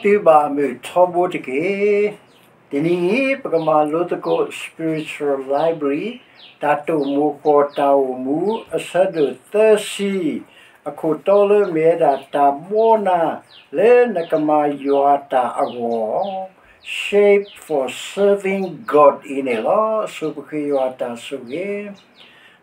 သုဘၣ်အမုာ်ထီဘိတက့ၢ်. တနံၤအံၤ ပကမၤလိသကိး Spiritual Library တၢ်တိာ်မိၢ်ကီၢ်တၢ်အိၣ်မူ အဆၢဒိၣ်သၢဆံ, အခိၣ်တီလၢမ့ၢ်ဝဲဒၣ် တၢ်ဘှီနၤလၢနကမၤယွၤတၢ်အဂီၢ်, Shape for Serving God အံၤန့ၣ်လီၤ. အဆိပဃ့ယွၤတၢ်ဆိၣ်ဂ့ၤ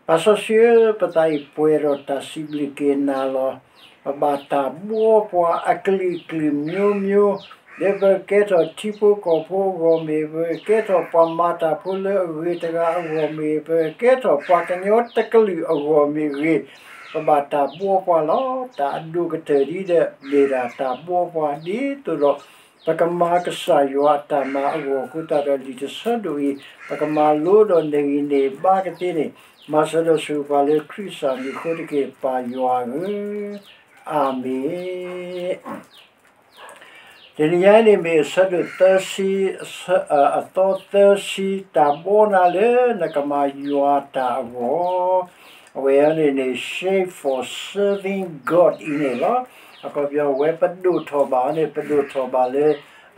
ပၢ်စီဆှံဧၢ, ပသးအံၤပှဲၤဒီးတၢ်စံးဘျုးက့ၤနၤလီၤ. ပဘၣ်တၢ်ဘှီပှၤအကလုာ်ကလုာ်မျိုးမျိုး, ဒီးပကကဲထီၣ်ထံဖိကီၢ်ဖိအဂီၢ်မ့ၢ်, ပကကဲထီၣ်ပှၤမၤတၢ်ဖိလၢအဂ့ၤတဂၤအဂီၢ်မ့ၢ်, ပကကဲထီၣ်ပှၤကညီတကလုာ်အဂီၢ်မ့ၢ်ဂ့ၤ, ပဘၣ်တၢ်ဘှီပှၤလီၤ. တၢ်အဒိၣ်ကတၢၢ်ဒ်ဒီး မ့ၢ်ဒၣ်တၢ်ဘှီပှၤဒ်သိးဒီး ပကမၤကစၢ်ယွၤအတၢ်မၤအဂီၢ်အဃိသတးဒီး လံာ်တဆၢဒိၣ်အံၤ ပကမၤလိဒီးနဂံၢ်န့ၢ်ဘါကသ့န့ၣ်, မၤစၢၤဒီးဆိၣ်ဂ့ၤပှၤလၢခရံာ်စၢ်မံၤအဃိတက့ၢ် ပၢ်ယွၤဧၢ, အၤမ့ၣ်. တနံၤညါအံၤန့ၣ်မ့ၢ်အဆၢဒိၣ်သၢဆံ, အသီသၢဆံ, တၢ်ဘှီနၤလၢနကမၤယွၤတၢ်အဂီၢ်, အဝဲအံၤန့ၣ်န့ၣ် Shape for Serving God အံၤန့ၣ်လီၤ. အခီပညီဝဲပဒိၣ်ထီၣ်ဘၣ်န့ၣ် ပဒိၣ်ထီၣ်ဘၣ်လၢ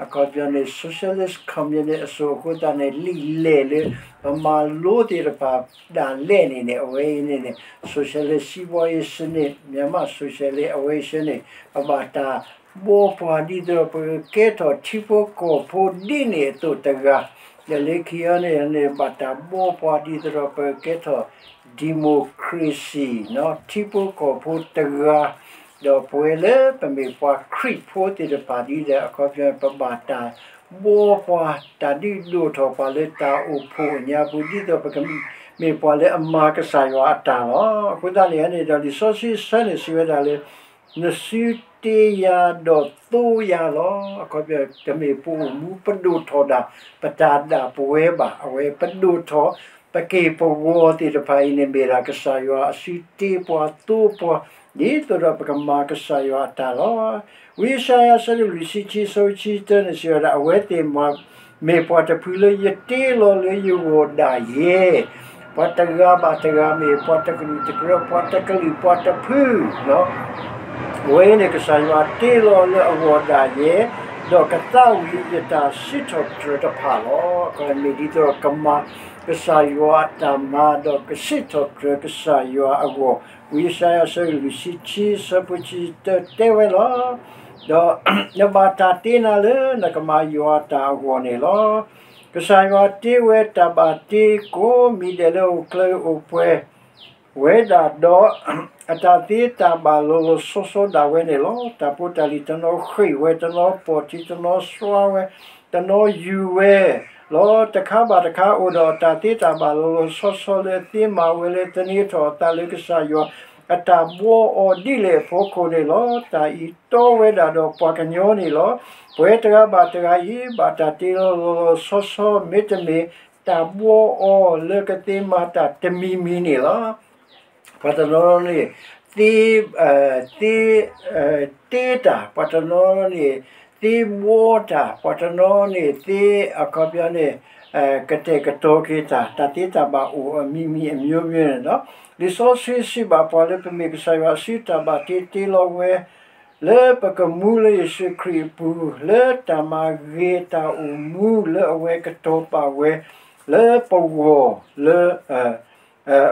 အခီပညီန့ၣ် Socialist Communist အစိၤအဃိသတးန့ၣ် လံာ်လဲၢ်လၢ ပမၤလိသ့ၣ်တဖၣ်ဒၣ်လဲာ်န့ၣ်န့ၣ် အဝဲအံၤန့ၣ်န့ၣ် Socialist စီးပွားရေးစနစ်, မြန်မာ့ Socialist အဝဲအံၤန့ၣ် ပဘၣ်တၢ်ဘှီပှၤဒ်သိးဒီး ပကကဲထီၣ်ထံဖိကီၢ်ဖိဒ်န့ၣ်အသိးတဂၤ, ဒီးလၢခံအံၤန့ၣ်န့ၣ် ဘၣ်တၢ်ဘှီပှၤဒ်သိးဒီး ပကကဲထီၣ် democracy နီၤ, ထံဖိကီၢ်ဖိတဂၤ, ဒီးပဝဲလၢပမ့ၢ်ပှၤခရံာ်ဖိသ့ၣ်တဖၣ်ဒ်ဒီး အခီပညီ ပဘၣ်တၢ်ဘှီပှၤ တၢ်ဒုးဒိၣ်ထီၣ်ပှၤလၢတၢ်အိၣ်ဖှိၣ်အညါပူၤ ဒ်သိးပကမ့ၢ်ပှၤလၢအမၤကစၢ်ယွၤအတၢ်လီၤ. အဃိသတးန့ၣ်န့ၣ်ဒီး လံာ်စီဆှံအဆၢန့ၣ်စံးဝဲဒၣ်လၢ နစုတ့ယၤဒီးသိယၤလီၤ. အခီပညီ တမ့ၢ်ပအိၣ်မူပဒိၣ်ထီၣ်ဒၣ် ပတၢ်ဒၣ်ပဝဲဘၣ်, အဝဲပဒိၣ်ထီၣ် ပက့ၢ်ပဂီၤသ့ၣ်တဖၣ်အံၤန့ၣ် မ့ၢ်ဒၣ်ကစၢ်ယွၤအစုတ့ပှၤသိပှၤ ဒ်သိးဒီးပကမၤကစၢ်ယွၤအတၢ်လီၤ. ဝံယၡါယၤအဆၢဒိၣ်လွံၢ်ဆံခံ အဆၢဖိခံဆံတၢန့ၣ်စံးဝဲဒၣ် အဝဲသ့ၣ်မ့ၢ်ပှၤတဖုလၢ ယတ့လီၤလၢယဂီၢ်ဒၣ်ယဲ ပှၤတဂၤဘၣ်တဂၤမ့ၢ် ပှၤတကလုာ်တကရၢ ပှၤတကလုာ်ပှၤတဖု အဝဲန့ၣ် ကစၢ်ယွၤတ့လီၤလၢအဂီၢ်ဒၣ်ယဲ, ဒီးကသးဝံၣ်ယတၢ်စံးထီၣ်ပတြၢၤတဖၣ်လီၤ. မ့ၢ်ဒ်သိးကမၤကစၢ်ယွၤအတၢ်မၤ ဒီးကစံးထီၣ်ပတြၢၤကစၢ်ယွၤအဂီၢ်, ဝံယၡါယၤအဆၢဒိၣ်လွံၢ်ဆံခံ အဆၢဖိခံဆံတၢတဲဝဲလီၤ. ဒီးနဘၣ်တၢ်တ့နၤလၢနကမၤယွၤတၢ်အဂီၢ်န့ၣ်လီၤ. ကစၢ်ယွၤတ့ဝဲတၢ်ဘၣ်တ့ကိးမံၤဒဲးလၢအိၣ်ချၢအိၣ်ပှဲၤ ဝဲဒၣ်ဒီး အတၢ်သ့တၢ်ဘၣ်လီၤလီၤဆီဆီဒၣ်ဝဲန့ၣ်လီၤ. တၢ်ဖိတၢ်လံၤတနီၤဃ့ၢ်ဝဲ, တနီၤပိာ်ထံ, တနီၤစွါဝဲ, တနီၤယူၤဝဲလီၤ. တခါဘၣ်တခါအိၣ်ဒီးတၢ်သ့တၢ်ဘၣ်လီၤလီၤဆီဆီလၢအသ့မၤဝဲလၢ သန့ၤထီၣ်အသးလၢကစၢ်ယွၤအတၢ်ဘှီအီၤဒ်လဲၣ်အဖီခိၣ်န့ၣ်လီၤ. တၢ်အံၤတီဝဲဒၣ်ဒီးပှၤကညီန့ၣ်လီၤ. ပဝဲတဂၤဘၣ်တဂၤအံၤ ဘၣ်တၢ်တ့လီၤလီၤလီၤဆီဆီ မ့တမ့ၢ် တၢ်ဘှီအီၤလၢကသ့မၤတၢ်တမံၤမံၤန့ၣ်လီၤ. ပှၤတနီၤန့ၣ် သ့ သ့ တ့တၢ်, ပှၤတနီၤန့ၣ် သ့ဘှီတၢ်, ပှၤတနီၤန့ၣ် သ့အခီပညီန့ၣ် ကတဲာ်ကတီၤက့ၤတၢ်, တၢ်သ့တၢ်ဘၣ်အိၣ်အမံၤမံၤအမျိုးမျိုးန့ၣ်လီၤ. လံာ်စီဆှံစံးဘၣ်ပှၤလၢပမ့ၢ်ကစၢ်ယွၤအစုတၢ်ဘၣ်တ့တ့လီၤဝဲ လၢပကမူလၢယ့ၣ်ၡူးခရံာ်အပူၤ, လၢတၢ်မၤဂ့ၤတၢ်အိၣ်မူလၢအဝဲကတီၤပာ်ဝဲ လၢပဂီၢ်လၢ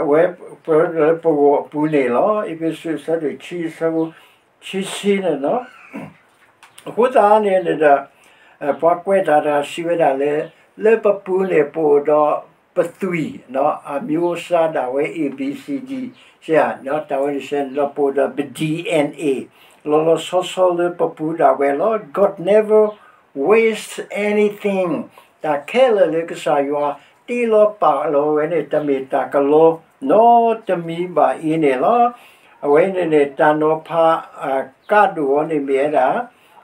အဝဲ လၢပဂီၢ်အပူၤန့ၣ်လီၤ. အ့းဖ့းစူး အဆၢဒိၣ်ခံ အဆၢဖိခံဆံန့ၣ်လီၤ. အဃိသတးန့ၣ်န့ၣ်ဒီး ပှၤကွဲးတၢ်တဂၤစံးဝဲဒၣ်လၢ လၢပပူၤန့ၣ် ပအိၣ်ဒီးပသွံၣ် အမျိုးအစားဒၣ်ဝဲ A B C D တၢ်ဝဲန့ၣ်စဲန့ၣ်ဒီး ပအိၣ်ဒီးပ D N A လီၤလီၤဆီဆီလၢပပူၤဒၣ်ဝဲလီၤ. God never waste anything. တၢ်ခဲလၢာ်လၢကစၢ်ယွၤတ့လီၤပာ်လီၤဝဲန့ၣ် တမ့ၢ်တၢ်ကလီနီတမံၤဘၣ်အံၤန့ၣ်လီၤ. အဝဲန့ၣ်န့ၣ် တၢ်နီၤဖး ကးဒိၣ်အီၤန့ၣ်မ့ၢ်ဝဲဒၣ်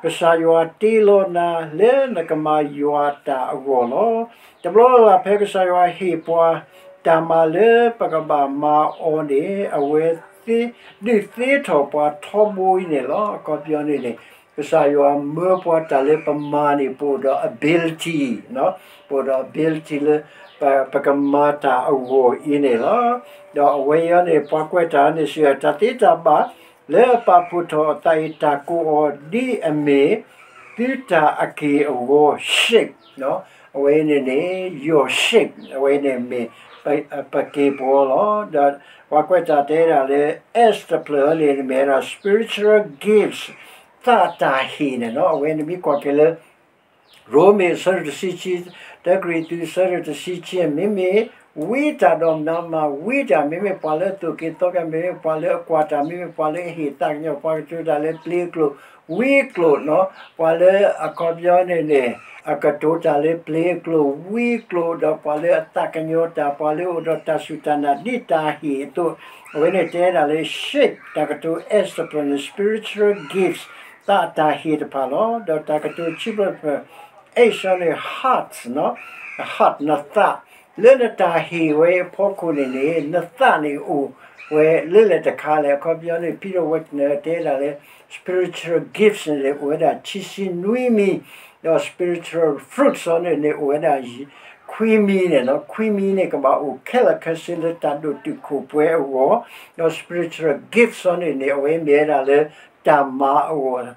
ကစၢ်ယွၤတ့လီၤနၤလၢနကမၤယွၤတၢ်အဂီၢ်လီၤ. တဘျီလၢ်လၢ်ဖဲကစၢ်ယွၤဟ့ၣ်ပှၤတၢ်မၤလၢပကဘၣ်မၤအီၤန့ၣ် အဝဲသ့ဒုးသ့ထီၣ်ပှၤထီဘိအံၤန့ၣ်လီၤ. အခီပညီန့ၣ်န့ၣ် ကစၢ်ယွၤမၢပှၤတၢ်လၢပမၤန့ၣ် ပအိၣ်ဒီး ability ပအိၣ်ဒီး ability လၢ ပကမၤတၢ်အဂီၢ်အံၤန့ၣ်လီၤ. ဒီးအဝဲအံၤန့ၣ် ပှၤကွဲးတၢ်န့ၣ်စံး တၢ်သ့တၢ်ဘၣ်လၢအပာ်ဖှိၣ်ထီၣ်အသးအံၤ တၢ်ကိးအီၤဒ်အမ့ၢ် သုတၢ်အက့ၢ်အဂီၤ shape အဝဲန့ၣ်န့ၣ် your shape အဝဲန့ၣ်မ့ၢ် ပက့ၢ်ပဂီၤလီၤ. ဒီး ပှၤကွဲးတၢ်တဲဒၣ်လၢ S တဖျၢၣ်န့ၣ် မ့ၢ်ဝဲဒၣ် spiritual gifts သးတၢ်ဟ့ၣ်န့ၣ်လီၤ. အဝဲန့ၣ်မ့ၢ်ကွၢ်က့ၤလၢ ရိမ့ၤအဆၢဒိၣ်တဆံခံ, တၢကရံၣ်သူးအဆၢဒိၣ်တဆံခံ, မ့မ့ၢ် ဝံတၢ်ဒီးမၤမၤဝံတၢ်, မ့မ့ၢ်ပှၤလၢအသိၣ်က့ၤသီက့ၤ, မ့မ့ၢ်ပှၤလၢအကွၢ်တၢ်, မ့မ့ၢ်ပှၤလၢအဟ့ၣ်သးကညီၤ, ပှၤကတိၤတၢ်လၢပျ့အကျိာ်, ဝံကျိာ်နီၤ, ပှၤလၢအခီပညီန့ၣ်န့ၣ် အကတိၤတၢ်လၢပျ့အကျိာ်, ဝံကျိာ်, ဒီးပှၤလၢအသးကညီၤတၢ်, ပှၤလၢအအိၣ်ဒီးတၢ်စူၢ်တၢ်နာ်ဒ်တၢ်ဟ့ၣ်အသိး, အဝဲန့ၣ်တဲဒၣ်လၢ shape တၢ်ကတိၤ S တဖျၢၣ်န့ၣ် spiritual gifts သးတၢ်ဟ့ၣ်တဖၣ်လီၤ. ဒီးတၢ်ကတိၤခံဖျၢၣ်တဖျၢၣ် H န့ၣ် heart နီၤ, heart နသး, လၢနတၢ်ဟ့ၣ်ဝဲအဖီခိၣ်န့ၣ်န့ၣ် နသးန့ၣ်အိၣ်ဝဲလၢလဲၣ်တခါလဲၣ်. အခီပညီန့ၣ် Peter Wagner တဲဒၣ်လၢ spiritual gifts န့ၣ် အိၣ်ဝဲဒၣ်ခံဆံနွံမံၤ, ဒီး spiritual fruits န့ၣ်န့ၣ် အိၣ်ဝဲဒၣ်ခွံမံၤန့ၣ်နီၤ. ခွံမံၤန့ၣ် ကဘၣ်အိၣ်ခဲလၢာ်ခဲဆ့လၢတၢ်ဒိၣ်တုာ်ခိၣ်ပှဲၤအဂီၢ်, ဒီး spiritual gifts န့ၣ်န့ၣ် အဝဲမ့ၢ်ဝဲဒၣ်လၢတၢ်မၤအဂီၢ်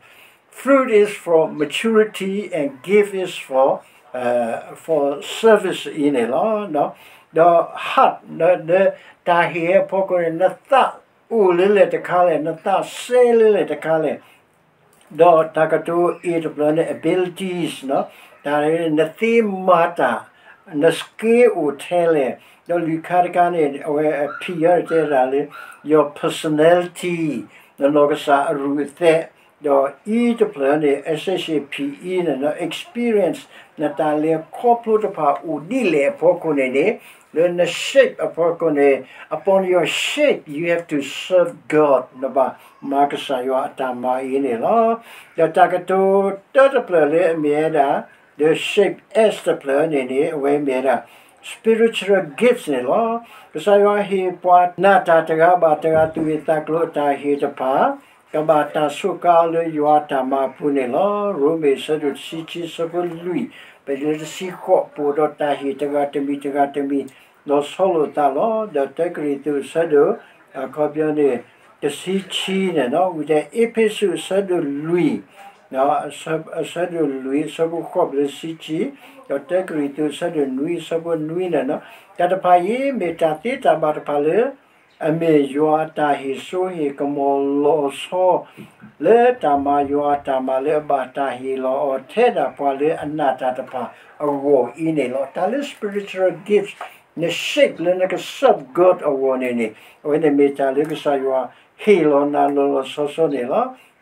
Fruit is for maturity and gift is for, uh, for service အံၤန့ၣ်လီၤ. ဒီး heart ဒီးတၢ်ဟ့ၣ်အဖီခိၣ်န့ၣ် နသးအိၣ်လၢလဲၣ်တခါလဲၣ်, နသးစဲလၢလဲၣ်တခါလဲၣ်. ဒီးတၢ်ကတိၤ A တဖျၢၣ်န့ၣ် abilities နီၤ, တၢ်နသ့မၤတၢ်, န skill အိၣ်ထဲလဲၣ်. ဒီးလွံၢ်ခါတခါန့ၣ် အဝဲအ P အံၤတဲဒၣ်လၢ your personality နနီၢ်ကစၢ်အရူၢ်အသဲး, ဒီး E တဖျၢၣ်န့ၣ် S H A P E န့ၣ် experience နတၢ်လဲၤခီဖျိတဖၣ်အိၣ်ဒ်လဲၣ်အဖီခိၣ်န့ၣ်န့ၣ်, လၢန shape အဖီခိၣ်န့ၣ် upon your shape you have to serve God နဘၣ်မၤကစၢ်ယွၤအတၢ်မၤအံၤန့ၣ်လီၤ. ဒီးတၢ်ကတိၤတၢတဖျၢၣ်လၢအမ့ၢ်ဝဲဒၣ် the shape S တဖျၢၣ်န့ၣ်န့ၣ် အဝဲမ့ၢ်ဝဲဒၣ် spiritual gifts န့ၣ်လီၤ. ကစၢ်ယွၤဟ့ၣ်ပှၤနးတၢ်တဂၤဘၣ်တဂၤသူၣ်ဂ့ၢ်သးကျိၤအတၢ်ဟ့ၣ်တဖၣ် ကဘၣ်တၢ်စူးကါအီၤလၢယွၤအတၢ်မၤအပူၤန့ၣ်လီၤ. ရိမ့ၤအဆၢဒိၣ်တဆံခံအဆၢဖိလွံၢ်, ပလၢတဆံဃိး ပအိၣ်ဒီးတၢ်ဟ့ၣ်တဂၤတမံၤတဂၤတမံၤ လီၤဆီလိာ်သးလီၤ. ဒီးတၢကရံၣ်သူးအဆၢဒိၣ် အခီပညီန့ၣ် တဆံခံန့ၣ်နီၤ, ဝံၤဒီးအ့းဖ့းစူးအဆၢဒိၣ်လွံၢ် အဆၢဒိၣ်လွံၢ် အဆၢဖိဃိး ပလၢတဆံခံ, ဒီးတၢကရံၣ်သူးအဆၢဒိၣ်နွံအဆၢဖိနွံန့ၣ်နီၤ, တၢ်တဖၣ်အံၤမ့ၢ်တၢ်သ့တၢ်ဘၣ်တဖၣ်လၢ အမ့ၢ်ယွၤအတၢ်ဟ့ၣ်စိဟ့ၣ်ကမီၤလီၤဆီ လၢတၢ်မၤယွၤအတၢ်မၤလၢအဘၣ်တၢ်ဟ့ၣ်လီၤအီၤထဲဒၣ်ပှၤလၢအနးတၢ်တဖၣ်အဂီၢ်အံၤန့ၣ်လီၤ. တၢ်လၢ spiritual gifts န shape လၢနက serve God အဂီၢ်န့ၣ်န့ၣ် အဝဲန့ၣ်မ့ၢ်တၢ်လၢကစၢ်ယွၤဟ့ၣ်လီၤနၤလီၤလီၤဆီဆီန့ၣ်လီၤ.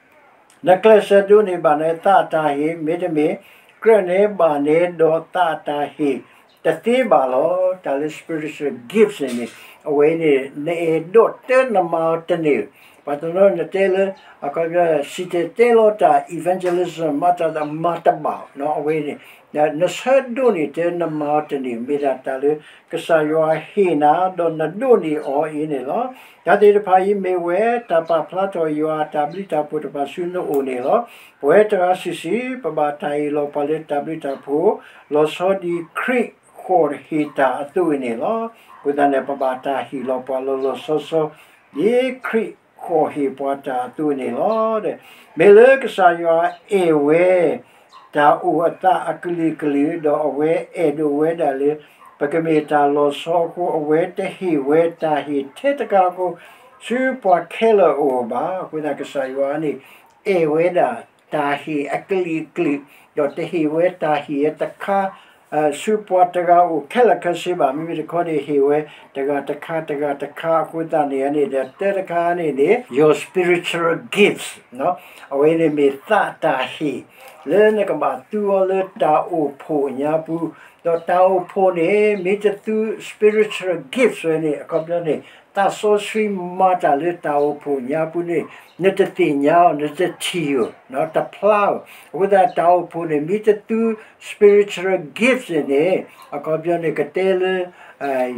နကျဲးစၢးဒိးန့ၢ်ဘၣ်နသးအတၢ်ဟ့ၣ် မ့တမ့ၢ် ကြၢးန့ၢ်ဘၣ်န့ၣ်ဒီးသးအတၢ်ဟ့ၣ်တသ့ဘၣ်လီၤ. တၢ်လၢ spiritual gifts န့ၣ်န့ၣ် အဝဲန့ၣ် နအဲၣ်ဒိးတဲနမၤအီၤတန့ၢ်, ပှၤတနီၤန့ၣ်တဲလၢ အခီပညီ စံၣ်တဲၤတဲလီၤတၢ် evangelism မၤတၢ်မၤတဘၣ်နီၤ, အဝဲန့ၣ် နဆၢဒိးန့ၢ်တဲနမၤအီၤတန့ၢ် မ့ၢ်ဒၣ်တၢ်လၢကစၢ်ယွၤဟ့ၣ်နၤ ဒီးနဒိးန့ၢ်အီၤအံၤန့ၣ်လီၤ. တၢ်သ့ၣ်တဖၣ်အံၤမ့ၢ်ဝဲ တၢ်ပာ်ဖျါထီၣ်ယွၤအတၢ်ဘျုးတၢ်ဖှိၣ်တဖၣ်ဆူနအိၣ်န့ၣ်လီၤ. ပဝဲတဂၤစုာ်စုာ် ပဘၣ်တၢ်ဟ့ၣ်လီၤပှၤလၢတၢ်ဘျုးတၢ်ဖှိၣ် လီၤဆီဒ်ခရံာ်ဃီၣ်ဟ့ၣ်တၢ်အသိးအံၤန့ၣ်လီၤ. အဃိသတးန့ၣ် ပဘၣ်တၢ်ဟ့ၣ်လီၤပှၤလီၤလီၤဆီဆီ ဒ်ခရံာ်ဃီၣ်ဟ့ၣ်ပှၤတၢ်အသိးန့ၣ်လီၤ. မ့ၢ်လၢကစၢ်ယွၤအဲၣ်ဝဲ တၢ်အိၣ်အသးအကလုာ်ကလုာ် ဒီးအဝဲအဲၣ်ဒိးဝဲဒၣ်လၢ ပကမ့ၢ်တၢ်လီၤဆီအဃိ အဝဲတဟ့ၣ်ဝဲတၢ်ဟ့ၣ်ထဲတခါအဃိ ဆူပှၤခဲလၢာ်အအိၣ်ဘၣ်. အဃိသတးကစၢ်ယွၤန့ၣ် အဲၣ်ဝဲဒၣ်တၢ်ဟ့ၣ်အကလုာ်ကလုာ် ဒီးတဟ့ၣ်ဝဲတၢ်ဟ့ၣ်တခါ ဆူပှၤတဂၤအိၣ်ခဲလၢာ်ခဲဆ့ဘၣ်. မ့မ့ၢ်တခီန့ၣ် ဟ့ၣ်ဝဲတဂၤတခါ တဂၤတခါ အဃိသတးန့ၣ်န့ၣ်ဒီး တၢတခါန့ၣ်န့ၣ် your spiritual gifts အဝဲန့ၣ်မ့ၢ်သးတၢ်ဟ့ၣ် လၢနကဘၣ်သူအီၤလၢတၢ်အိၣ်ဖှိၣ်အညါပူၤ, ဒီးတၢ်အိၣ်ဖှိၣ်န့ၣ် မ့ၢ်တသူ spiritual gifts ဝဲန့ၣ် အခီပညီန့ၣ် သးစီဆှံမၤတၢ်လၢတၢ်အိၣ်ဖှိၣ်ညါပူၤန့ၣ် နတသ့ၣ်ညါအီၤ နတထံၣ်အီၤ တဖျါအီၤ. အဃိသတးတၢ်အိၣ်ဖှိၣ်န့ၣ် မ့ၢ်တသူ spiritual gifts န့ၣ်န့ၣ် အခီပညီန့ၣ် ကတဲလၢ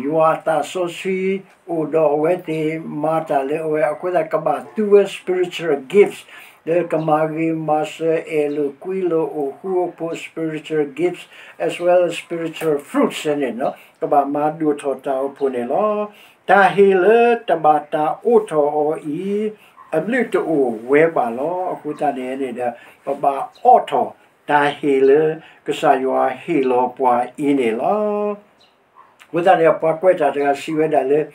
ယွၤအသးစီဆှံ အိၣ်ဒီးအဝဲသ့ၣ် မၤတၢ်လၢအဝဲ အဃိသတးကဘၣ်သူဝဲ spiritual gifts လၢကမၤဂ့ၤမၤစၢၤ အဲၣ်လိာ်ကွံလိာ် အိၣ်ဃူအိၣ်ဖိး spiritual gifts as well as spiritual fruits န့ၣ် ကဘၣ်မၤဒိၣ်ထီၣ်တၢ်အိၣ်ဖှိၣ်န့ၣ်လီၤ. တၢ်ဟ့ၣ်လၢတဘၣ်တၢ်အိးထီၣ်အီၤအံၤ အဘျုးတအိၣ်ဝဲဘၣ်လီၤ. အဃိသတးန့ၣ်န့ၣ်ဒီး ပဘၣ်အိးထီၣ် တၢ်ဟ့ၣ်လၢကစၢ်ယွၤဟ့ၣ်လီၤပှၤအံၤန့ၣ်လီၤ. အဃိသတးန့ၣ် ပှၤကွဲးတၢ်တဂၤစံးဝဲဒၣ်လၢ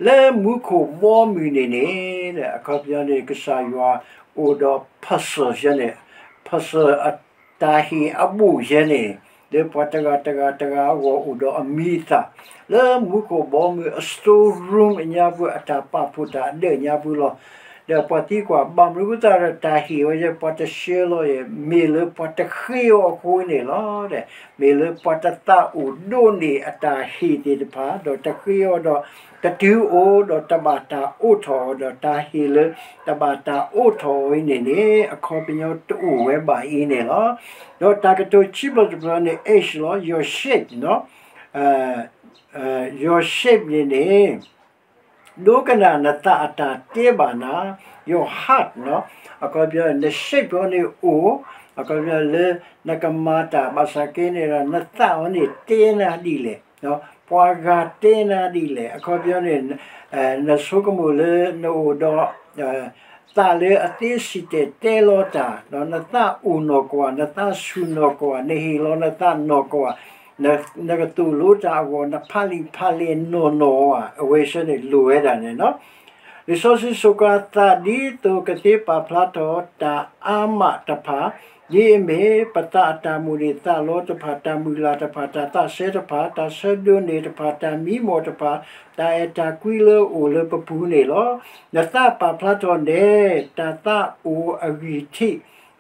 လၢမူခိၣ်ဘီမုၢ်န့ၣ်န့ၣ် အခီပညီန့ၣ် ကစၢ်ယွၤအိၣ်ဒီး parcel ယဲန့ၣ် parcel အတၢ်ဟ့ၣ်အဘိၣ်ယဲန့ၣ် လၢပှၤတဂၤတဂၤတဂၤအဂီၢ် အိၣ်ဒီးအမံၤအသၣ် လၢမူခိၣ်ဘီမုၢ်အ store room အညါပူၤ အတၢ်ပာ်ဖှိၣ်တၢ်အဒၢးညါပူၤလီၤ. ဒီးပှၤသံကွၢ် ဘၣ်မနုၤအဃိသတးဒီး တၢ်ဟ့ၣ်ဝဲယဲ ပှၤတရှဲလီၤယဲ မ့ၢ်လၢပှၤတဃ့အီၤအဃိန့ၣ်လီၤ. မ့ၢ်လၢပှၤတသးအိၣ်ဒိးန့ၢ်အတၢ်ဟ့ၣ်သ့ၣ်တဖၣ် ဒီးတဃ့အီၤဒီး တတုၤအိၣ်ဒီးတဘၣ်တၢ်အိးထီၣ်အီၤ ဒီးတၢ်ဟ့ၣ်လၢတဘၣ်တၢ်အိးထီၣ်အီၤအံၤန့ၣ်န့ၣ် အခီပညီတအိၣ်ဝဲဘၣ်အံၤန့ၣ်လီၤ. ဒီးတၢ်ကတိၤခံဘျီတဘျီန့ၣ် H လီၤ your shape နီၤ your shape န့ၣ်န့ၣ် ဒိကနၣ်နသးအတၢ်တဲဘၣ်နၤ your heart နီၤ အခီပညီ န shape အီၤန့ၣ်အိၣ် အခီပညီလၢ နကမၤတၢ်ဘၣ်ဆၣ်က့န့ၣ်ဒီး နသးအီၤန့ၣ်တဲနၤဒ်လဲၣ် ပှၤဂၤတဲနၤဒ်လဲၣ် အခီပညီန့ၣ် နဆိကမိၣ်လၢနအိၣ်ဒီး သးလၢအသ့စံၣ်တဲၤတဲလီၤတၢ် ဒီးနသးအိၣ်နီၢ်ကီၢ် နသးဆူၣ်နီၢ်ကီၢ် နဟ့ၣ်လီၤနသးနီၢ်ကီၢ် နကသိၣ်လိတၢ်အဂီၢ် နဖးလံာ်ဖးလဲၢ်နီၢ်နီၢ်ဧါ အဝဲဆၢန့ၣ်လိၣ်ဝဲဒၣ်န့ၣ်နီၤ. လံာ်စီဆှံစ့ၢ်ကီး သးဒ်သိးကသ့ပာ်ဖျါထီၣ်တၢ်အါမးတဖၣ် ဒ်အမ့ၢ်ပသးအတၢ်မိၣ်န့ၢ်သးလီတဖၣ် တၢ်မုၢ်လၢ်တဖၣ် တၢ်သးစဲတဖၣ် တၢ်ဆၢဒိးန့ၢ်တဖၣ် တၢ်မံမီၢ်တဖၣ် တၢ်အဲၣ်တၢ်ကွံလၢအအိၣ်လၢပပူၤန့ၣ်လီၤ. နသးပာ်ဖျါထီၣ်နဲ တၢ်သးအိၣ်အဂံၢ်ထံး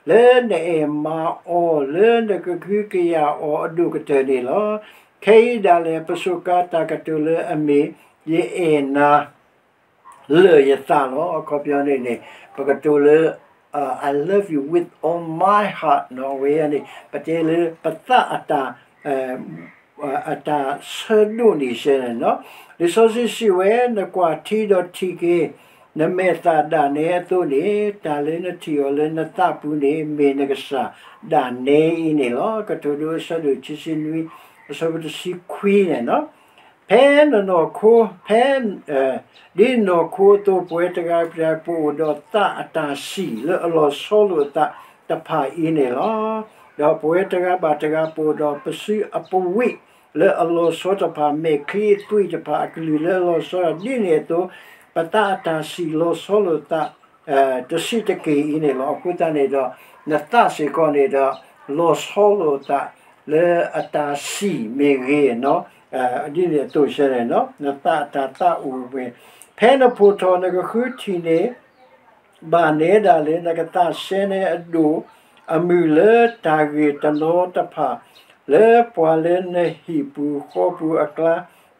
လၢနအဲၣ်မၤအီၤ လၢနကဟုကယာ်အီၤအဒိၣ်ကတၢၢ်န့ၣ်လီၤ. ခဲအံၤဒၣ်လဲာ် ပစူးကါတၢ်ကတိၤလၢအမ့ၢ် ယအဲၣ်နၤ လၢာ်ယသးလီၤ. အခီပညီန့ၣ်န့ၣ် ပကတိၤလၢ I love you with all my heart နီၤ အဝဲန့ၣ် ပတဲလၢပသးအတၢ် အတၢ်ဆၢဒိးန့ၢ်စဲန့ၣ်နီၤ. လံာ်စီဆှံစံးဝဲ နကွၢ်ထံဒီးထံၣ်က့ၤ နမဲာ်သၣ်ဒၣ်နဲအသိးန့ၣ် တၢ်လၢနထံၣ်အီၤလၢနသးပူၤန့ၣ် မ့ၢ်နကစၢ်ဒၣ်နဲအံၤန့ၣ်လီၤ. ကတိၤဒိအဆၢဒိၣ်ခံဆံနွံ အဆၢဖိတဆံခွံန့ၣ်နီၤ. ဖဲနနီၢ်ခိ ဖဲ ဒ်နီၢ်ခိအသိး ပဝဲတဂၤပဝဲ ပအိၣ်ဒီးသးအတၢ်စံၣ်လၢအလီၤဆီလိာ်အသးတဖၣ်အံၤန့ၣ်လီၤ. ဒီးပဝဲတဂၤဘၣ်တဂၤ ပအိၣ်ဒီးပစုအပဝံၣ်လၢအလီၤဆီတဖၣ် မဲာ်ချံအသွံၣ်တဖၣ် အကလုၢ်လၢအလီၤဆီ ဒ်န့ၣ်အသိး ပသးအတၢ်စံၣ်လီၤဆီလိာ်သး တဆံးတက့ၢ်အံၤန့ၣ်လီၤ. အဃိသတးန့ၣ်ဒီး နသးစ့ၢ်ကီးန့ၣ်ဒီး လီၤဆီလိာ်သးလၢအတၢ်စံၣ်မ့ၢ်ဂ့ၤနီၤ ဒ်န့ၣ်အသိးစဲန့ၣ်နီၤ နသးအတၢ်သးအိၣ်ဝဲ ဖဲနဖိၣ်ထီၣ်နကဃုထံၣ်န့ၣ် ဘၣ်နဲဒၣ်လၢနကသးစဲန့ၣ်အဒိၣ် အမုၢ်လၢတၢ်ဂ့ၢ်တနီၤတဖၣ် လၢပှၤလၢနဟံၣ်ပူၤဃီပူၤအကျါ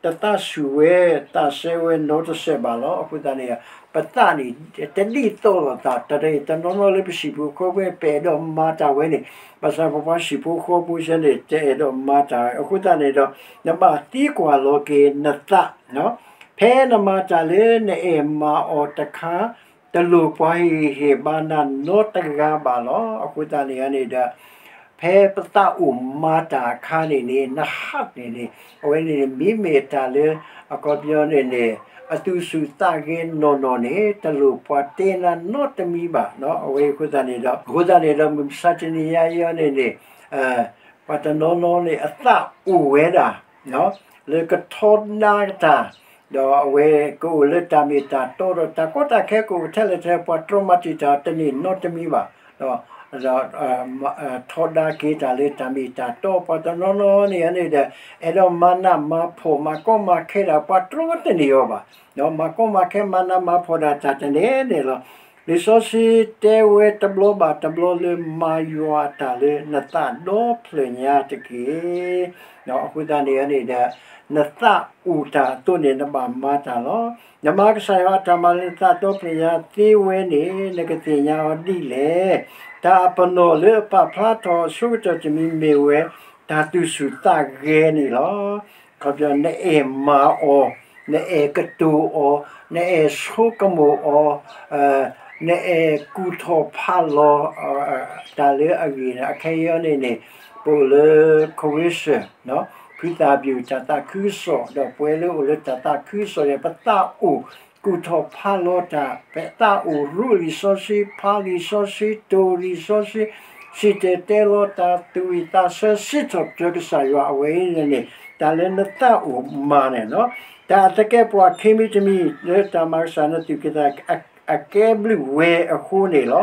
တသးဆူၣ်ဝဲ သးစဲဝဲနီတစဲးဘၣ်လီၤ. အဃိသတးန့ၣ် ပသးန့ၣ် တဒ်သိးလိာ်သး တၢ်တနီၤနီၤလၢပဟံၣ်ပူၤဃီပူၤ ပအဲၣ်ဒိးမၤတၢ်ဝဲန့ၣ် ဘၣ်ဆၣ်ပပှၤဟံၣ်ဖိဃီဖိစဲန့ၣ် တအဲၣ်ဒိးမၤတၢ်ဝဲ အဃိသတးန့ၣ်ဒီး နဘၣ်သံကွၢ်လီၤက့ၤနသး ဖဲနမၤတၢ်လၢနအဲၣ်မၤအီၤတခါ တလိၣ်ပှၤဟ့ၣ်ဂံၢ်ဟ့ၣ်ဘါနၤနီတဂၤဘၣ်လီၤ. အဃိသတးန့ၣ်န့ၣ်ဒီး ဖဲပသးအိၣ်မၤတၢ်အခါန့ၣ်န့ၣ် န heart န့ၣ်န့ၣ် အဝဲန့ၣ်န့ၣ် မ့မ့ၢ်တၢ်လၢ အခီပညီန့ၣ်န့ၣ် အသူၣ်ဆူၣ်သးဂဲၤနီၢ်နီၢ်န့ၣ် တလိၣ်ပှၤတဲနၤနီတမံၤဘၣ်. အဝဲအဃိသတးန့ၣ်ဒီး အဃိသတးန့ၣ်ဒီး မုၢ်မဆါတနံၤညါအံၤန့ၣ်န့ၣ် ပှၤတနီၤနီၤန့ၣ် အသးအိၣ်ဝဲဒၣ် လၢကထီဒါတၢ် ဒီးအဝဲကအိၣ်လၢတၢ်မ့ၢ်တၢ်တီဒီး တၢ်ကီတၢ်ခဲကအိၣ်ထဲလဲၣ်ထဲ ပှၤတြီမၤတံာ်တာ်တန့ၢ်နီတမံၤဘၣ်. ဒီး ထီဒါက့ၤတၢ်လၢတၢ်မ့ၢ်တၢ်တီ ပှၤတနီၤနီၤန့ၣ်န့ၣ်ဒီး အဲၣ်ဒိးမၤနးမၤဖှီၣ် မၤကီမၤခဲဒၣ် ပှၤတြီတန့ၢ်အီၤဘၣ်. မၤကီမၤခဲမၤနးမၤဖှီၣ်ဒၣ်တၢ်တန့ၢ်န့ၣ်လီၤ. လံာ်စီဆှံတဲဝဲတဘျီဘၣ်တဘျီလၢ မၤယွၤအတၢ်လၢနသးဒီဖျၢၣ်ညါတက့ၢ်. အဃိသတးန့ၣ်န့ၣ်ဒီး နသးအိၣ်တၢ်အသိးန့ၣ် နဘၣ်မၤတၢ်လီၤ. နမၤကစၢ်ယွၤအတၢ်မၤလၢနသးဒီဖျၢၣ်ညါသ့ဝဲန့ၣ် နကသ့ၣ်ညါအီၤဒ်လဲၣ်. တၢ်အပနီၣ်လၢအပာ်ဖျါထီၣ်အဆိကတၢၢ်တမံၤမ့ၢ်ဝဲ တၢ်သူၣ်ဆူၣ်သးဂဲၤန့ၣ်လီၤ. အခီပညီ နအဲၣ်မၤအီၤ, နအဲၣ်ကတိၤအီၤ, နအဲၣ်ဆိကမိၣ်အီၤ, နအဲၣ်ကူၣ်ထီၣ်ဖးလီၤ တၢ်လၢအဂ့ၢ်န့ၣ် အခဲအံၤန့ၣ်န့ၣ် ပအိၣ်လၢ convention ဖုသၣ်ဘံၣ် တၢ်သးခုကစီၣ် ဒီးပဝဲလၢအိၣ်လၢတၢ်သးခုကစီၣ်န့ၣ် ပသးအိၣ်ကူၣ်ထီၣ်ဖးလီၤတၢ်, ပသးအိၣ်ရူးလံာ်စီဆှံ, ဖးလံာ်စီဆှံ, တိၢ်လံာ်စီဆှံ, စံၣ်တဲၤတဲလီၤတၢ်သူၣ်ဝံၣ်သးဆၢ စံးထီၣ်ပတြၢၤကစၢ်ယွၤ အဝဲအံၤန့ၣ်န့ၣ် တၢ်လၢနသးအိၣ်မၤန့ၣ်လီၤ. တၢ်အသကဲးပဝးခံမံၤတမံၤ လၢတၢ်မၤကစၢ်နသူၣ်ကံၢ်သး အကဲဘျုးဝဲအဃိန့ၣ်လီၤ.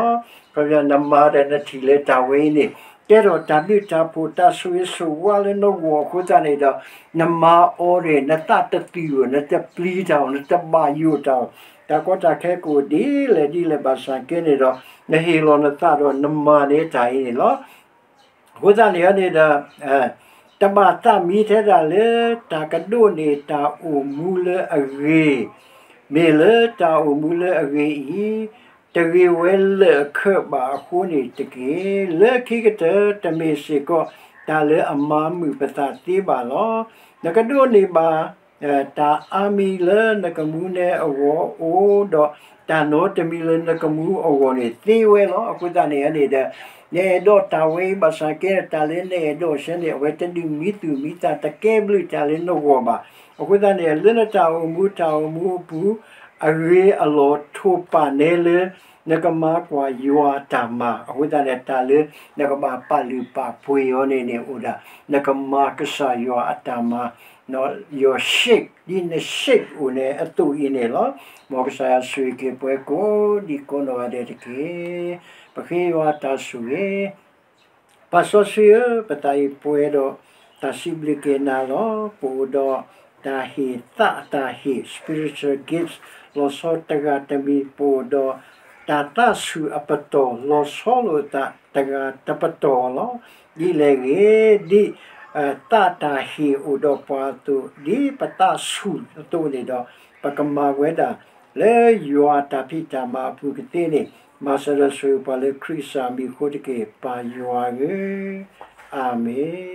ခီပညီ နမၤဒီးနထံၣ်လၢတၢ်ဝဲအံၤန့ၣ် ကဲထီၣ်တၢ်ဘျုးတၢ်ဖှိၣ် တၢ်ဆိၣ်ဂ့ၤဆိၣ်ဝါလၢနဂီၢ်အဃိသတးန့ၣ်ဒီး နမၤအီၤန့ၣ် နသးတသံၣ်ဧိၤ, နတပျံၤတၢ်ဧိၤ, နတဘၣ်ယိၣ်တၢ်ဧိၤ, တၢ်ကီတၢ်ခဲကအိၣ်ဒ်လဲၣ်ဒ်လဲၣ်ဘၣ်ဆၣ်က့န့ၣ်ဒီး နဟ့ၣ်လီၤနသးဒီးနမၤန့ၢ်တၢ်အံၤန့ၣ်လီၤ. အဃိသတးန့ၣ်န့ၣ်ဒီး တဘၣ်သးမံထဲဒၣ်လၢ တၢ်ကဒိးန့ၢ်တၢ်အိၣ်မူလၢအဂ့ၤ, မ့ၢ်လၢတၢ်အိၣ်မူလၢအဂ့ၤအံၤ တဂ့ၤဝဲလၢာ်အခၢးဘၣ်အဃိန့ၣ်တက့ၢ်. လၢခံကတၢၢ် တမ့ၢ်စ့ၢ်ကီး တၢ်လၢအမၤမုာ်ပသးသ့ဘၣ်လီၤ. နကဒိးန့ၢ်ဘၣ် တၢ်အါမံၤလၢနကမူနဲအဂီၢ်အိၣ်ဒီး တၢ်နီတမံၤလၢနကမူအဂီၢ်န့ၣ်သ့ဝဲလီၤ. အဃိသတးန့ၣ်န့ၣ်ဒီး နအဲၣ်ဒိးတၢ်ဝဲအံၤဘၣ်ဆၣ်က့ တၢ်လၢနအဲၣ်ဒိးဆၢန့ၣ် အဝဲတဒုးမံသူၣ်မံသး တကဲဘျုးတၢ်လၢနဂီၢ်ဘၣ်. အဃိသတးန့ၣ် လၢနတၢ်အိၣ်မူတၢ်အိၣ်မူအပူၤ အဂ့ၤအလီၢ်ထိၣ်ပာ်နဲလၢ နကမၤကွၢ်ယွၤအတၢ်မၤ အဃိသတးန့ၣ် တၢ်လၢနကဘၣ်ပာ်လုၢ်ပာ်ပှ့ၤအီၤန့ၣ်န့ၣ်အိၣ်ဒၣ် နကမၤကစၢ်ယွၤအတၢ်မၤ your shape ဒ်န shape အိၣ်န့ၣ်အသိးအံၤန့ၣ်လီၤ. မ်ကစၢ်ယွၤဆိၣ်ဂ့ၤက့ၤပှၤကိးဒံကိးနီၢ်ဂၤဒဲးတက့ၢ်. ပဃ့ယွၤတၢ်ဆိၣ်ဂ့ၤ ပၢ်စီဆှံဧၢ, ပသးအံၤပှဲၤဒီးတၢ်စံးဘျုးက့ၤနၤလီၤ. ပအိၣ်ဒီးတၢ်ဟ့ၣ်သးအတၢ်ဟ့ၣ် spiritual gifts လီၤဆီတဂၤတမံၤ, ပအိၣ်ဒီးတၢ်သးဆူၣ်အပတီၢ် လီၤဆီလိာ်သးတဂၤတပတီၢ်လီၤ. ဒ်လဲၣ်ဂ့ၤ, ဒ် သးတၢ်ဟ့ၣ်အိၣ်ဒီးပှၤအသိး ဒ်ပသးဆူၣ်အသိးန့ၣ်ဒီး ပကမၤဝဲဒၣ်လၢယွၤအတၢ်ဖံးတၢ်မၤအပူၤကသ့န့ၣ်, မၤစၢၤဒီးဆိၣ်ဂ့ၤပှၤလၢခရံာ်အမံၤအဃိတက့ၢ်, ပၢ်ယွၤဧၢ, အၤမ့ၣ်.